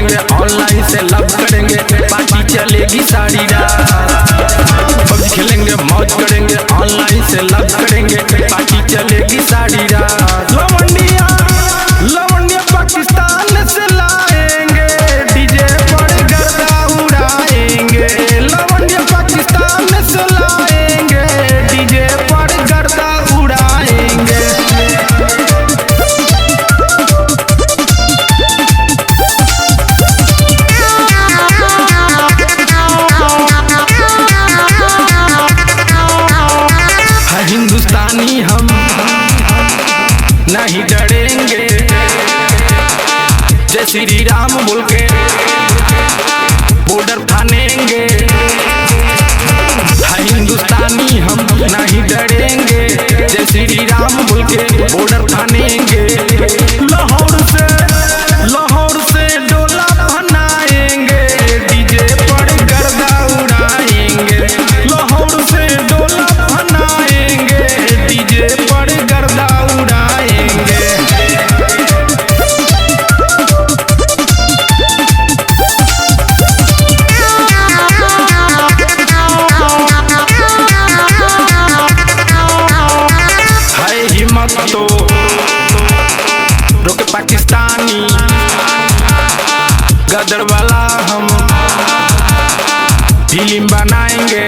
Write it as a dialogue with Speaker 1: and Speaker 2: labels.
Speaker 1: करेंगे, ऑनलाइन से लव करेंगे, पार्टी चलेगी सारी रात। पबजी खेलेंगे मौज करेंगे, ऑनलाइन से लव करेंगे, पार्टी चलेगी सारी रात। लवंडिया लवंडिया पाकिस्तान से लाएंगे, डीजे पर गर्दा उड़ाएंगे। लवंडिया पाकिस्तान से लाएंगे, डीजे पर गर्दा उड़ाएंगे। है हिंदुस्तानी हम नहीं डरेंगे, जय श्री राम बोल के बॉर्डर फानेंगे। है हिंदुस्तानी हम नहीं डरेंगे, जय श्री राम बोल के बॉर्डर फानेंगे। लाहौर से डोला बनाएंगे, डीजे पर गर्दा उड़ाएंगे। लाहौर से डोला बनाएंगे, डीजे पर गर्दा उड़ाएंगे। है हिम्मत तो रोके पाकिस्तानी, गदर वाला हम फिल्म बनाएंगे।